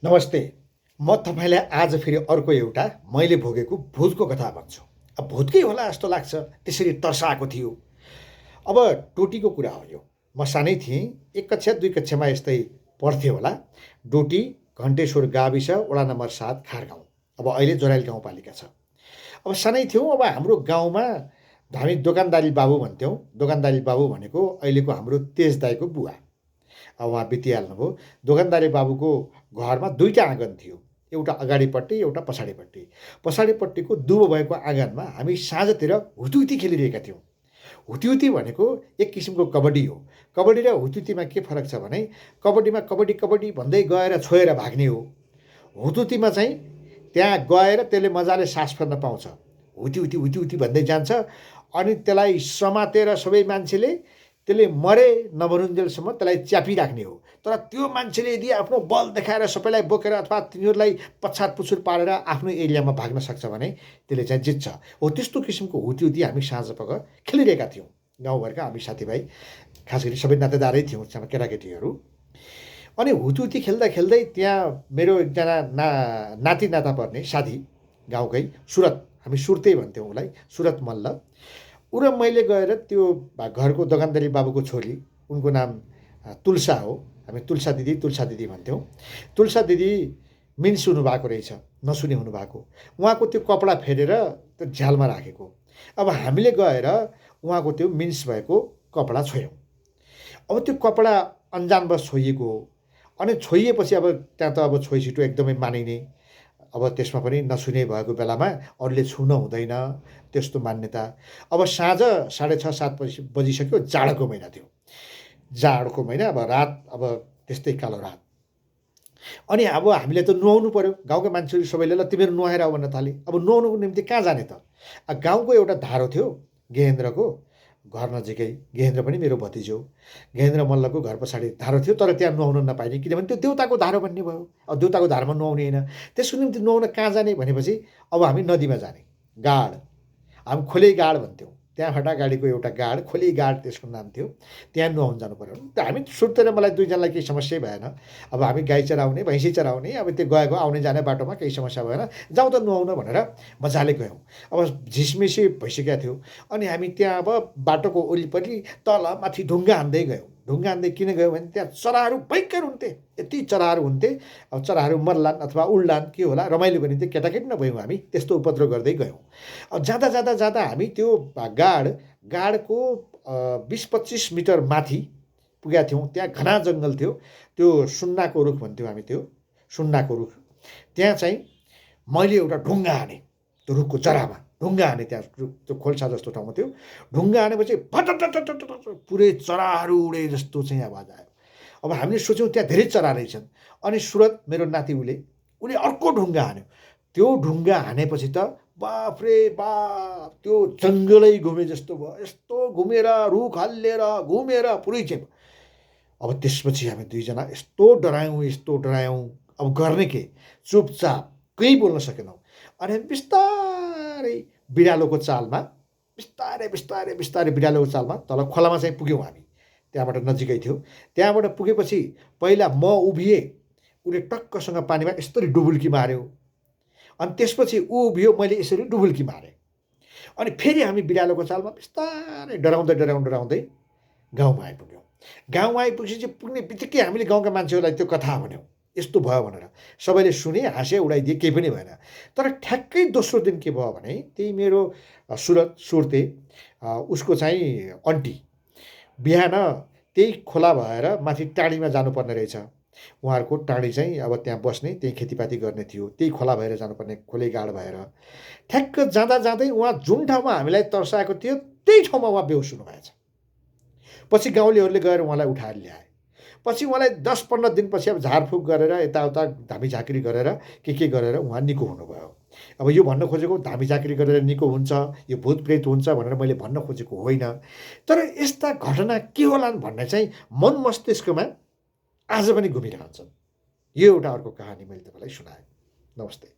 नमस्ते। म तपाईँलाई आज फेरि अर्को एउटा मैले भोगेको भुतको कथा भन्छु। अब भुतकै होला जस्तो लाग्छ, त्यसरी तर्साएको थियो। अब डोटीको कुरा हो यो। म सानै थिएँ, 1 कक्षा 2 कक्षामा यस्तै पढ्थेँ होला। डोटी घन्टेश्वर गाविस वडा नम्बर 7 खारगाउँ। अब अहिले जोराइल गाउँपालिका छ। अब सानै थियौँ, अब हाम्रो गाउँमा हामी दोकानदारी बाबु भन्थ्यौँ। दोकानदारी बाबु भनेको अहिलेको हाम्रो तेज दाइको बुवा। अब उहाँ बितिहाल्नुभयो। दोकानदारी बाबुको घरमा 2टा आँगन थियो। एउटा अगाडिपट्टि, एउटा पछाडिपट्टि। पछाडिपट्टिको दुबो भएको आँगनमा हामी साँझतिर हुतुती खेलिरहेका थियौँ। हुतुती भनेको एक किसिमको कबड्डी हो। कबड्डी र हुतुतीमा के फरक छ भने कबड्डीमा कबड्डी कबड्डी भन्दै गएर छोएर भाग्ने हो। हुतुतीमा चाहिँ त्यहाँ गएर त्यसले मजाले सास फेर्न पाउँछ। हुती हुती हुती हुती भन्दै जान्छ अनि त्यसलाई समातेर सबै मान्छेले त्यसले मरे नमरुन्जेलसम्म त्यसलाई च्यापिराख्ने हो। तर त्यो मान्छेले यदि आफ्नो बल देखाएर सबैलाई बोकेर अथवा तिनीहरूलाई पछाड पुछुर पारेर आफ्नो एरियामा भाग्न सक्छ भने त्यसले चाहिँ जित्छ। हो त्यस्तो किसिमको हुती हुती हामी साँझपख खेलिरहेका थियौँ। गाउँभरका हामी साथीभाइ, खास गरी सबै नातेदारै थियौँ केटाकेटीहरू। अनि हुती खेल्दा खेल्दै त्यहाँ मेरो एकजना नाति नाता पर्ने साथी गाउँकै सुरत, हामी सुर्ते भन्थ्यौँ उसलाई, सुरत मल्ल। ऊ र मैले गएर त्यो घरको दोकानदारी बाबुको छोरी, उनको नाम तुलसा हो। हामी तुलसा दिदी भन्थ्यौँ। तुलसा दिदी मिन्स हुनुभएको रहेछ, नसुने हुनुभएको। उहाँको त्यो कपडा फेरेर त्यो झ्यालमा राखेको। अब हामीले गएर उहाँको त्यो मिन्स भएको कपडा छोयौँ। अब त्यो कपडा अन्जानवश छोइएको हो। अनि छोइएपछि अब त्यहाँ त अब छोइछिटो एकदमै मानिने, अब त्यसमा पनि नसुने भएको बेलामा अरूले छुन हुँदैन, त्यस्तो मान्यता। अब साँझ 6:30-7 बजिसक्यो, जाडोको महिना थियो। जाडोको महिना, अब रात, अब त्यस्तै कालो रात। अनि अब हामीले त नुहाउनु पर्यो। गाउँका मान्छेहरू सबैले ल तिमीहरू नुहाएर आऊ भन्न थाले। अब नुहाउनुको निम्ति कहाँ जाने त? गाउँको एउटा धारो थियो गेहेन्द्रको घर नजिकै। गेहेन्द्र पनि मेरो भतिजो। गेहेन्द्र मल्लको घर पछाडि धारो थियो, तर त्यहाँ नुहाउन नपाइने, किनभने त्यो देउताको धारो भन्ने भयो। अब देउताको धारोमा नुहाउने होइन। त्यसको निम्ति नुहाउन कहाँ जाने भनेपछि अब हामी नदीमा जाने। गाड, हामी खोले गाड भन्थ्यौँ। त्यहाँबाट गाडीको एउटा गाड, खोले गाड त्यसको नाम थियो। त्यहाँ नुहाउन जानु पर्यो। हामी सुत्दैन, मलाई 2जनालाई केही समस्या भएन। अब हामी गाई चराउने, भैँसी चराउने, अब त्यो गएको आउने जाने बाटोमा केही समस्या भएन, जाउँ त नुहाउन भनेर मजाले गयौँ। अब झिसमिसी भइसकेको थियो। अनि हामी त्यहाँ अब बाटोको वरिपरि तल माथि ढुङ्गा हान्दै गयौँ। ढुङ्गा हान्दै किन गयौँ भने त्यहाँ चराहरू भयङ्कर हुन्थे। यति चराहरू हुन्थे। अब चराहरू मर्लान् अथवा उड्लान्, के होला, रमाइलो गरिन्थे। केटाकेटी नभयौँ हामी, त्यस्तो उपद्रो गर्दै गयौँ। अब जाँदा जाँदा जाँदा हामी त्यो गाडको 20-25 मिटर माथि पुगेका थियौँ। त्यहाँ घना जङ्गल थियो। त्यो सुन्नाको रुख भन्थ्यौँ हामी, त्यो सुन्नाको रुख। त्यहाँ चाहिँ मैले एउटा ढुङ्गा हानेँ, त्यो रुखको जरामा ढुङ्गा हानेँ। त्यहाँ त्यो खोल्सा जस्तो ठाउँमा थियो। ढुङ्गा हानेपछि फटफट पुरै चराहरू उडे जस्तो चाहिँ आवाज आयो। अब हामीले सोच्यौँ त्यहाँ धेरै चरा रहेछन्। अनि सुरत मेरो नाति, उसले अर्को ढुङ्गा हान्यो। त्यो ढुङ्गा हानेपछि त बाफ रे बाफ, त्यो जङ्गलै घुमे जस्तो भयो। यस्तो घुमेर, रुख हल्लिएर घुमेर पुरै चाहिँ। अब त्यसपछि हामी 2जना यस्तो डरायौँ। अब गर्ने के? चुपचाप केही बोल्न सकेनौँ। अनि हामी बिस्तारै बिरालोको चालमा, बिस्तारै बिरालोको चालमा तल खोलामा चाहिँ पुग्यौँ हामी। त्यहाँबाट नजिकै थियो। त्यहाँबाट पुगेपछि पहिला म उभिएँ, उसले टक्कसँग पानीमा यस्तरी डुबुल्की मार्यो। अनि त्यसपछि ऊ उभियो, मैले यसरी डुबुल्की मारेँ। अनि फेरि हामी बिरालोको चालमा बिस्तारै डराउँदै गाउँमा आइपुग्यौँ। गाउँमा आइपुगेपछि पुग्ने बित्तिकै हामीले गाउँका मान्छेहरूलाई त्यो कथा भन्यौँ, यस्तो भयो भनेर। सबैले सुने, हाँसे, उडाइदिए, केही पनि भएन। तर ठ्याक्कै दोस्रो दिन के भयो भने त्यही मेरो सुर्ते उसको चाहिँ अन्टी बिहान त्यही खोला भएर माथि टाढीमा जानुपर्ने रहेछ। उहाँहरूको टाढी चाहिँ अब त्यहाँ बस्ने, त्यही खेतीपाती गर्ने थियो। त्यही खोला भएर जानुपर्ने, खोले गाड भएर। ठ्याक्क जाँदै उहाँ जुन ठाउँमा हामीलाई तर्साएको थियो त्यही ठाउँमा उहाँ बेहोस हुनुभएछ। पछि गाउँलेहरूले गएर उहाँलाई उठाएर ल्याए। पछि उहाँलाई 10-15 दिनपछि अब झारफुक गरेर यताउता धामी झाँक्री गरेर के गरेर उहाँ निको हुनुभयो। अब यो भन्न खोजेको धामी झाँक्री गरेर निको हुन्छ, यो भूत प्रेत हुन्छ भनेर मैले भन्न खोजेको होइन। तर यस्ता घटना के होलान् भन्ने चाहिँ मन मस्तिष्कमा आज पनि घुमिरहन्छन्। यो एउटा अर्को कहानी मैले तपाईँलाई सुनाएँ। नमस्ते।